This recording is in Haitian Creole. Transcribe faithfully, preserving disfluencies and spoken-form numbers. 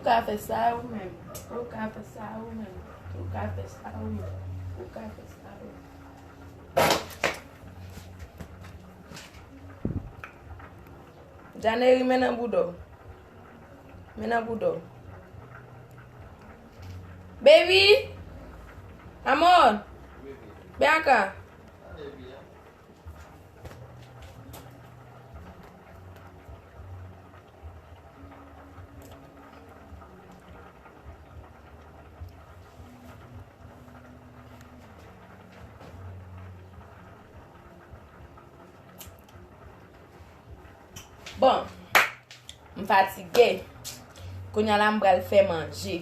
Ou ka fè sa ou menm. Ou ka fè sa ou menm. Ou ka fè sa ou menm. Ou ka fè sa ou menm. Janeri, men nan bouda w. Men nan bouda w. Baby! Amor! Ven acá. Bon, m fatige. Kounye a la, m pral fè manje.